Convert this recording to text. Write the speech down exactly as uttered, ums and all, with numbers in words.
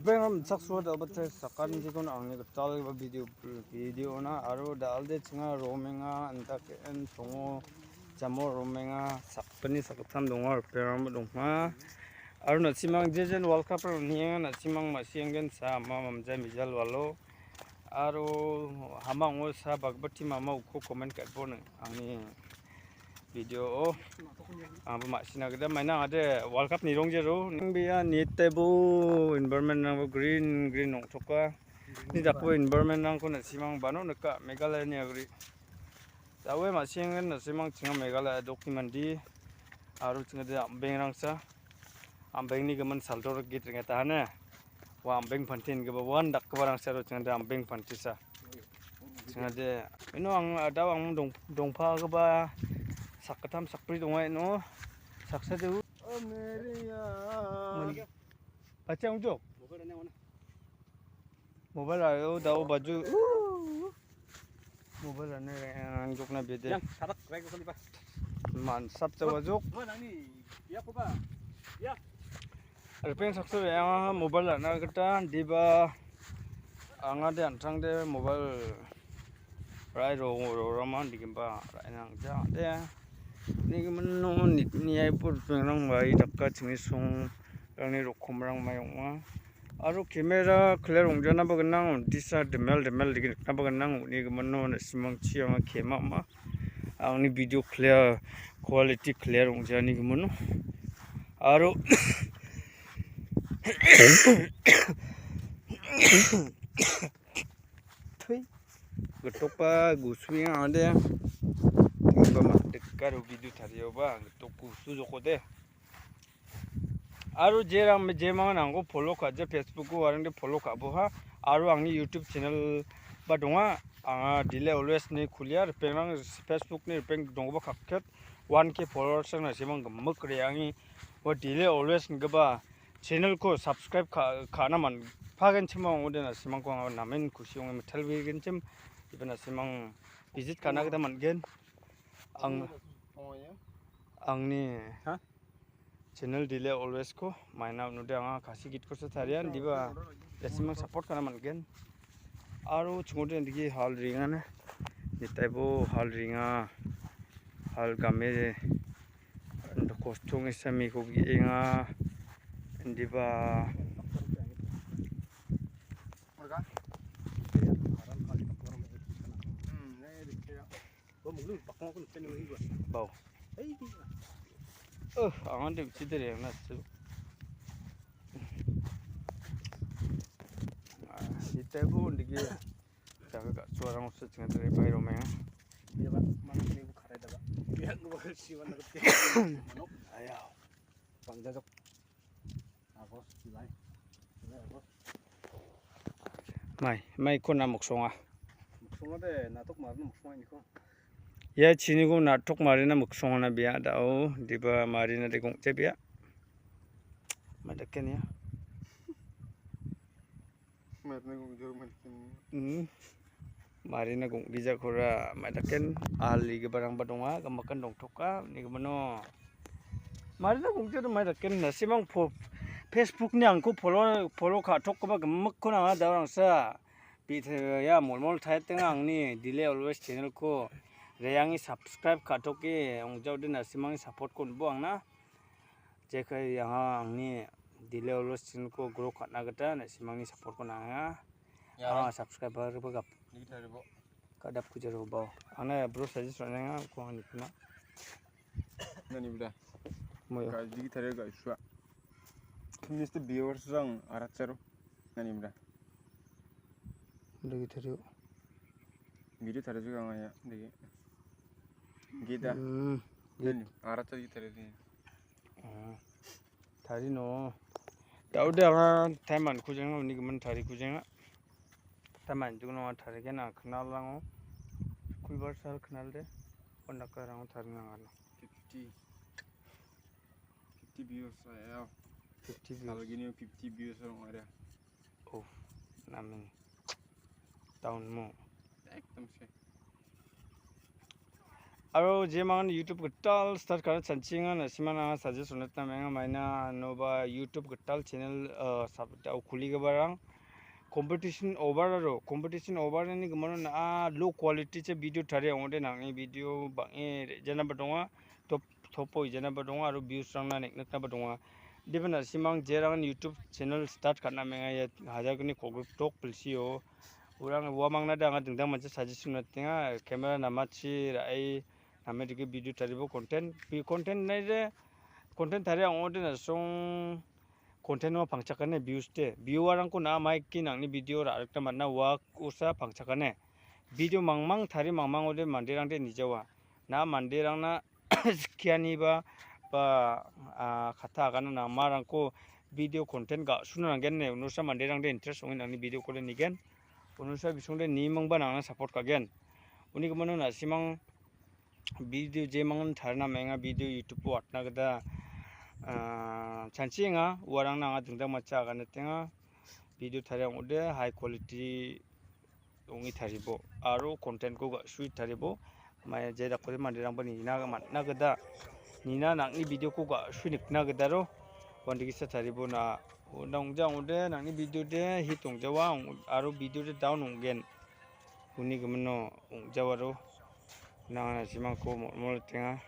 Benga mitchak sua dalbate sakantikon angni gitalgipa video, video-ona aro dalde chinga romenga, andaken songo jamo romenga, sakgni sakgittam donga, ripengrangba donga. Aro na·simang jejen World Cup-rang nienga, na·simang ma·sienggen sa ama mamja mijal walo. Aro hamango sa bagba team ama uko comment ka·e pone angni video-o. Angba ma·sina gita maina ade World Cup nirongjero. Ning bia nitebo environment-rangba green, green ong·toka. Ni dakbo environment-rangko na·simang bano nika, Meghalaya-ni agri. Dawe ma·senggen na·simang chinga Meghalaya dokni mandi. Aro chingade ambengrangsa. Ambengni gimin saldor git ringeta hane. Ua ambeng panti ingipa uan dakgiparangsa aro chingade ambeng pantisa. Chingade, ino ang, adao ang dong-, dongpagipa sakgittam sakbri donga ino. Saksa de u-, Mani-, bacha ongjok? Mobile ayo dao baju. Mobile ane, eh, angjokna bede. Yang sarak rek ko liba. Mansap jawajok. Mana ni? Ya ko ba? Ya. Ripeng saksa yang mobile ana gita diba. Angade antangde mobile rai ro, ro, raman digimba rai nang ja de. Ni gimin no nit ni ai pur pengrang bai dakka chingni song rangni rokomrang mai ong·a. Aro camera clear ong·janaba gnang, disa demel demel dake niknaba gnang, uni gimin no na·simangchi anga kema ama. Angni video clear, quality clear ong·jani gimin no. Aro Thui. Gitokba gusuenga ong·ode. Tingba ma·dikaro video tarioba gitok gusu jokode. Aro jerang jemangan angko follow ka·ja Facebook-o warengde follow ka·boha. Aro angni YouTube channel ba donga. Anga Delay Always ni kulia ripengrang Facebook ni ripeng donggipa kakket one K followers-rang na·simang gimik re·angi ua Delay Always ingipa channel-ko subscribe ka-, ka·na man-, pagenchim ong·ode na·simangko anga namen kusi ong·e mittalbegenchim. Iba na·simang visit ka·na gita man·gen. Ang-, angni ha? Channel Delay Always-ko maina on·ode anga kasi gitkosa tarian diba na·simang support ka·na man·gen. Aro chingode indiki hal ringana. Nitaibo hal ringa. Hal game. Kostong isamiko ge·enga. Indiba. Bau. Eh, angan de bichi dere na su. Ah, nitaibo indiki. Jaga ka suarang usa chinga dere bai romenga. Iya, Pak. Mana ini buka ada, Pak. Iya, gua siwan deket. Manuk. Ayo. Bang jajok. Mai, mai ko na moksonga. Moksonga de, natok marina moksonga ini ko. Ia chiniko natok marina moksonga na bia dao, diba marina de gongte bia. Mai daken ya. Marina gongjor mai daken. Hmm. Marina gonggijakora mai daken, aligiparangba donga, gimikan dongtoka, uni gimino. Marina gongjor mai daken, na·simang po-, Facebook-ni angko follow, follow ka·tokgipa gimikkon anga daurangsa. Bi-, te-, ya, molmol taetenga angni Delay Always channel-ko. Reangi subscribe ka·toke, ongjaode na·simangni support-ko on·bo angna. Jekai anga angni Delay Always channel-ko grow ka·na gita na·simangni support-ko nanga. Ya, anga subscriber-ba gap-, digi taribo. Ka·dap kujaro bao. Angna bro suggest ra·nango, ko angni kuna. Nani bida? Moyo. Ka digi tario ga isua. Mister Viewers-rang aratsaro. Nani bida? Digi tario. Video tario juga anga ya, digi. Gita. Hmm. Nani, aratsa digi tario digi. Ah. Tarino. Daude anga time man kujenga, uni gimin tari kujenga. Time man jugno anga tarigen anga knalrango. Kuibar sal knalde. Ondakarango tarinangano. Fifty. Fifty views ayo. Fifty views. Salgini fifty views ong·aria. Oh, namen. Down mo. Ekdom se. Aro jemangan YouTube gital start ka·na chanchinga, na·simangna anga suggest on·atna menga, maina noba YouTube gital channel, ah, sap-, da-, kuligiparang competition over aro, competition over ni gimino na·a low quality cha video taria ong·ode nang·ni video bang·e re·janaba donga, top, topo ijanaba donga aro views-rangna nek-, niknaba donga. Deba na·simang jerang YouTube channel start ka·na menga ia hajar gni kolgrikdok pilsio. Urang uamangna de anga dingtang mancha suggestion on·atenga, camera namachi ra·e name dake video taribo content, vi-, content naide content taria ong·ode na·song content-o pangchakani views de. Viewer-rangko na·a maiki nang·ni video ra·rikna man·a ua usa pangchakani. Video mangmang tari mangmangode manderangde nijawa. Na manderangna skianiba, ba, ah, katta agana nangmarangko video content ga·suna nanggen ine unosa manderangde interest ong·e nangni video-kode nigen. Unosa bisongde nimingba nangna support ka·gen. Uni gimino na·simang video jemangan tarina menga video YouTube-o atna gita, ah, chanchienga. Uarangna anga dingtang mancha aganatenga. Video taria ong·ode high quality ong·e taribo aro content-ko ga·sue taribo. Mai je dakode manderangba nina man·na gita, nina nang·ni video-ko ga·sue nikna gitaro uandakisa taribo na. Ong·ja ong·ode nang·ni video de hit ong·jawa ong-, aro video de down ong·gen. Uni gimino ong·jawaro nang·a na·simangko mol·mol ritenga.